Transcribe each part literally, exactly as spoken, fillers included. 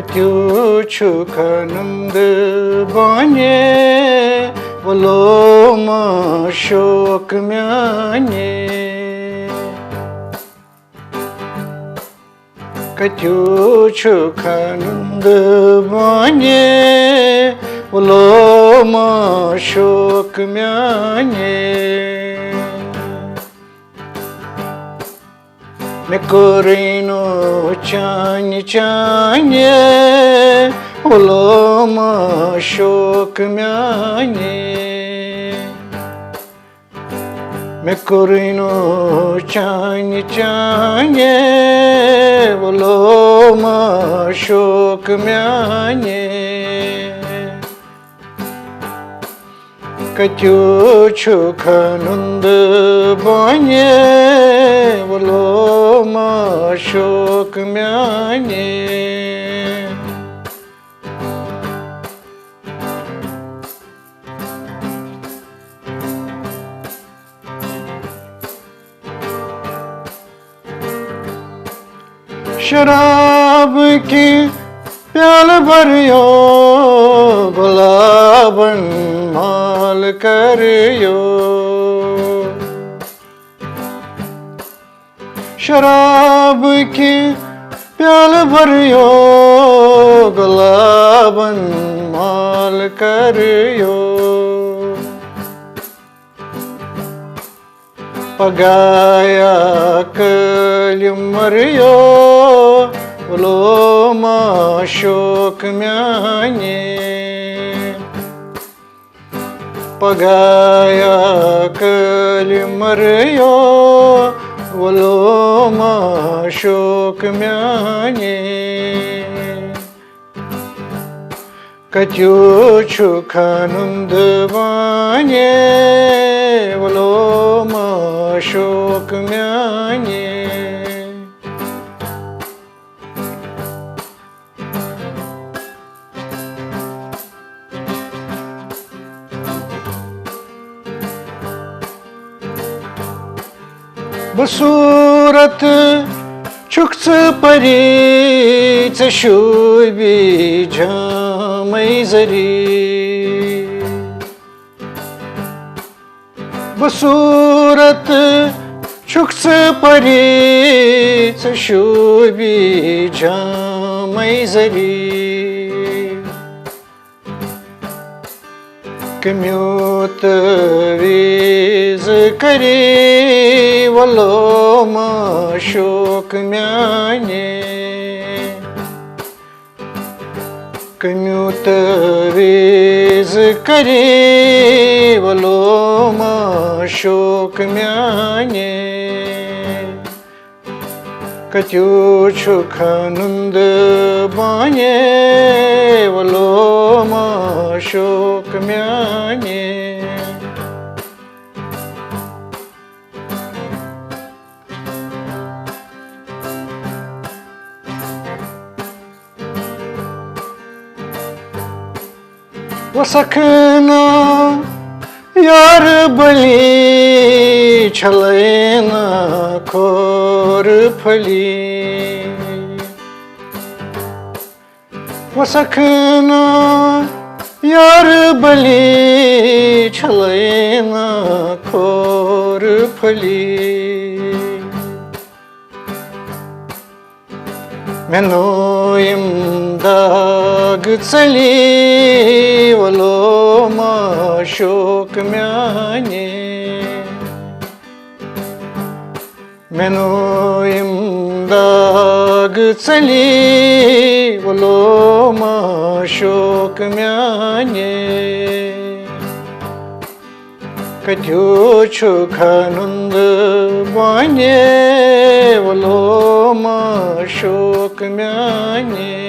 تیوٗت چھُکھا نُندٕ بانہِ، وَلو ما شوق میانہِ۔ کتیوٗ چھُکھا نُندٕ بانہِ، وَلو ما شوق میانہِ۔ مےٚ کوٚرُے نہٕ چانہِ چانہِ، وَلو ما شوق میانہِ۔ مےٚ کوٚرُے نہٕ چانہِ چانہِ، وَلو ما شوق میانہِ۔ کتیوٗ چھُکھا نُندٕ بانہِ، وَلو ما شوق میانہِ۔ شراب کہِ پیالہٕ بھریو، گۄلابن مال کریو۔ شراب کہِ پیالہٕ بھریو، گۄلابن مال کریو۔ پگایا کٲلۍ مریو، وَلو ما شوق میانہِ۔ پگایا کٲلۍ مریو، وَلو ما شوق میانہِ۔ کتیوٗ چھُکھا نُندٕ بانہِ، وَلو ما شوق میانہِ۔ بصوٗرت چھُکھ ژٕ پری، ژےٚ شوٗبی جامے زری۔ بصوٗرت چھُکھ ژٕ پری، ژےٚ شوٗبی جامے زری۔ کمیوٗ تعویٖذ کری، وَلو ما شوق میانہِ۔ کمیوٗ تعویٖذ کری، وَلو ما شوق میانہِ۔ کتیوٗ چھُکھا نُندٕ بانہِ، وَلو ما شوق میانہِ۔ وسکھ نہٕ یار بلی، چھلے نہٕ کھور پھلی۔ وسکھ نہٕ یار بلی، چھلے نہٕ کھور پھلی۔ مےٚ نوٚو یِم داغ ژٔلی، وَلو ما شوق میانہِ۔ مےٚ نوٚو یِم داغ ژٔلی، وَلو ما شوق میانہِ۔ کتیوٗ چھُکھا نُندٕ بانہِ، وَلو ما شوق میانہِ۔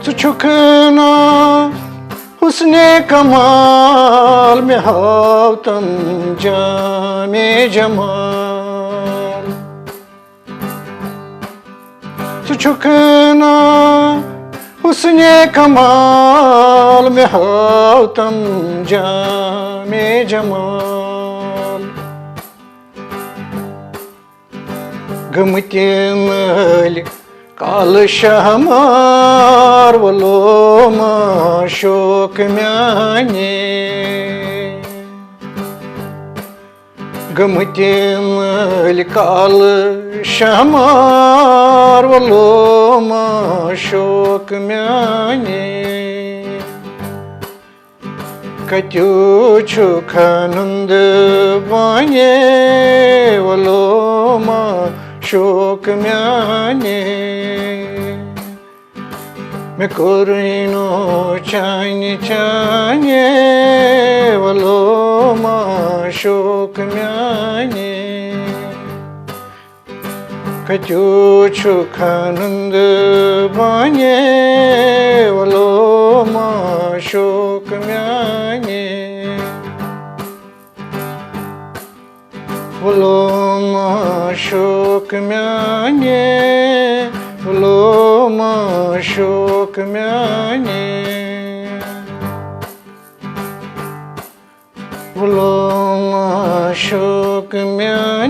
ژٕ چھُکھ نا حسنِ کمال، مےٚ ہاو تن جامِ جمال۔ ژٕ چھُکھ نا حسنِ سُنے کمال مےٚ ہاو تم جامے جمال۔ گٔمٕتۍ نٲلۍ کالہٕ شہمار، وَلو ما شوق میانے۔ گٔمٕتۍ نٲلۍ کالہٕ شہمار، وَلو ما شوق میانے۔ کتیو چھُکھ نُندٕ بانہِ، وَلو ما شوق میانے۔ مےٚ کوٚرُے نہٕ چانہِ چانہِ، وَلو ما شوق میانے۔ کتیو چھُکھ نُندٕ بانہِ، وَلو ما شوق میانے۔ وَلو ما شوق میانے، وَلو ما شوق میانے۔ وَلو ما شوق میانے۔